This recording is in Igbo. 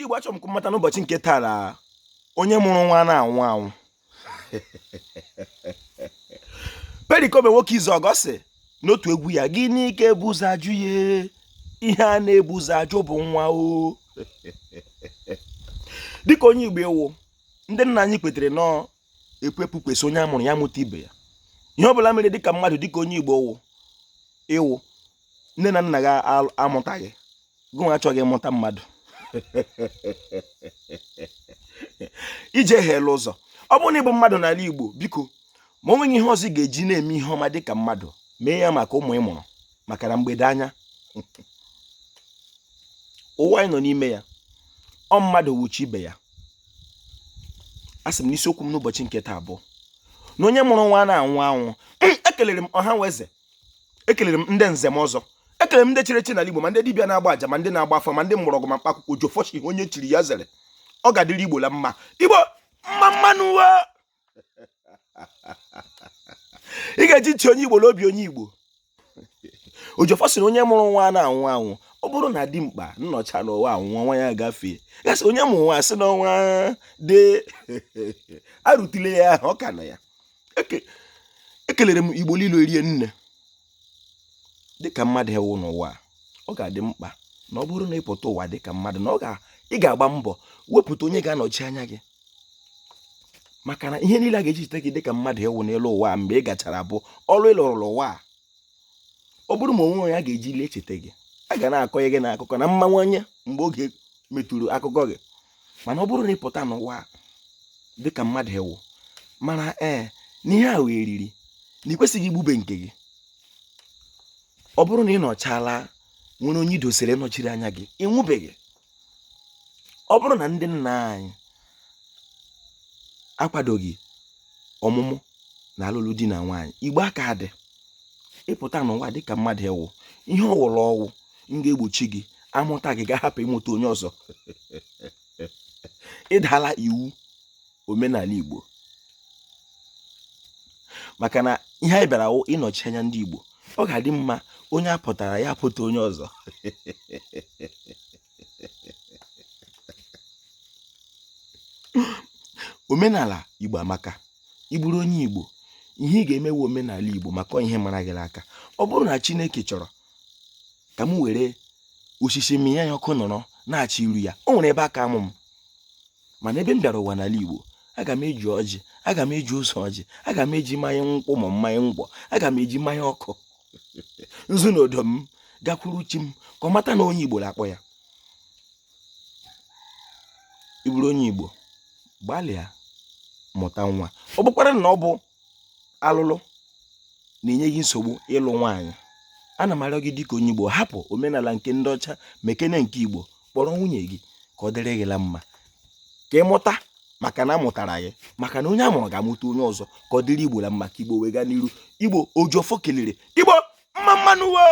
Igbo, achọrọ m ka mata n'ụbọchị nke taa na onye mụrụ nwa na-anwụ anwụ. Pericoma nwoke Izuogu sị n'otu egwu ya, gịnị ka ebu ụzọ ajụ ya? Ihe a na-ebu ụzọ ajụ bụ nwa o. Dịka onye Igbo ị wụ, ndị nna anyị kwetere nọọ ekwu epu kwesị onye a mụrụ ya mụta ibe ya. Ihe ọ bụla mere dịka mmadụ, dịka onye Igbo wụ ị wụ, nne na nna gị amụtaghị gụnwa achọghị ịmụta mmadụ, ije hela ụzọ. Ọ bụrụ na ị bụ mmadụ n'ala Igbo, biko, ma o nweghị ihe ọzọ ị ga-eji na-eme ihe ọma dịka mmadụ, mee ya maka ụmụ ị mụrụ, maka na mgbede anya ụwa anyị nọ n'ime ya, ọ mmadụ wuchi ibe ya. A sị m n'isiokwu m n'ụbọchị nke taa bụ na onye mụrụ nwa na-anwụ anwụ. Ekelere m ọha nwe eze, ekelere m ndị nze m ọzọ, ekelere m ndị chiri echi n'ala Igbo, ma ndị dibịa na-agba aja, ma ndị na-agba afa, ma ndị mgbọrọgwụ, ma mkpa akwụkwọ. Ojiọfọ sị onye chiri ya zere, ọ ga-adịrị Igbo la mma. Igbo mma mma nụ uwe ị ga-eji ntị onye Igbo na obi onye Igbo. Ojiọfọ sị na onye mụrụ nwa na-anwụ anwụ. Ọ bụrụ na dimkpa nnọcha n'ụwa anwụọ, nwa ya gafee, ya sị onye mụ nwa sị na ọnwa dị arụtile ya ahụ, ọ ka nọ ya. Ekelere m Igbo niile erie nne. Dịka mmadụ ị wụ n'ụwa, ọ ga-adị mkpa na ọ bụrụ na ị pụta ụwa dịka mmadụ, na ị ga-agba mbọ wepụta onye ga-anọchi anya gị, maka na ihe niile a ga-eji cheta gị dịka mmadụ ị wụ n'elu ụwa mgbe ị gachara bụ ọrụ ị lụrụ n'ụwa a. Ọ bụrụ ma onwe onye a ga-eji ile echeta gị, a ga na-akọ gị na akụkọ na mmanwanye mgbe oge metụrụ akụkọ gị. Mana ọ bụrụ na ị pụta n'ụwa dịka mmadụ ị wụ, mara ee na ihe a wee eriri na ị kwesịghị igbube nke gị. Ọ bụrụ na ị nọchala nwere onye i dosere nọchiri anya gị, ị nwụbeghị. Ọ bụrụ na ndị nna anyị akwadoghị ọmụmụ na alụlụ di na nwaanyị, Igbo aka adị. Ịpụta n'ụwa dịka mmadụ ị wụ, ihe ọ wụrụ ọwụ m ga-egbochi gị amụta gị ga-ahapụ ịmụta onye ọzọ, ị dala iwu omenala Igbo. Maka na ihe anyị bịara wụ ịnọchi anya ndị Igbo. Ọ ga-adị mma onye a pụtara ya pụta onye ọzọ. Omenala Igbo amaka. Ị bụrụ onye Igbo, ihe ị ga-eme wụ omenala Igbo, maka ihe mara gị aka. Ọ bụrụ na Chineke chọrọ ka m were osisi mịa ya ọkụ nọrọ na-achị iru ya, o nwere ebe aka amụ m. Mana ebe m bịara ụwa n'ala Igbo, aga m eji ọjị, aga m eji ose ọjị, aga m eji mmanya nkwụ ma mmanya ngwọ, aga m eji mmanya ọkụ, nzu na odo m gakwuru chi m ka ọ mata na onye Igbo na-akpọ ya. Ị bụrụ onye Igbo, gbalịa mụta nwa. Ọ bụkwara na ọ bụ alụlụ na-enye gị nsogbu ịlụ nwaanyị, ana m arịọ gị dịka onye Igbo, hapụ omenala nke ndị ọcha, mekene nke Igbo, kpọrọ nwunye gị ka ọ dịrị gị la mma, ka ị mụta, maka na a mụtara gị, maka na onye a mụrụ ga-amụta onye ọzọ, ka ọ dịrị Igbo la mma, ka Igbo wee gaa n'iru. Igbo, Ojiọfọ kelere Igbo mma mma nụ wo.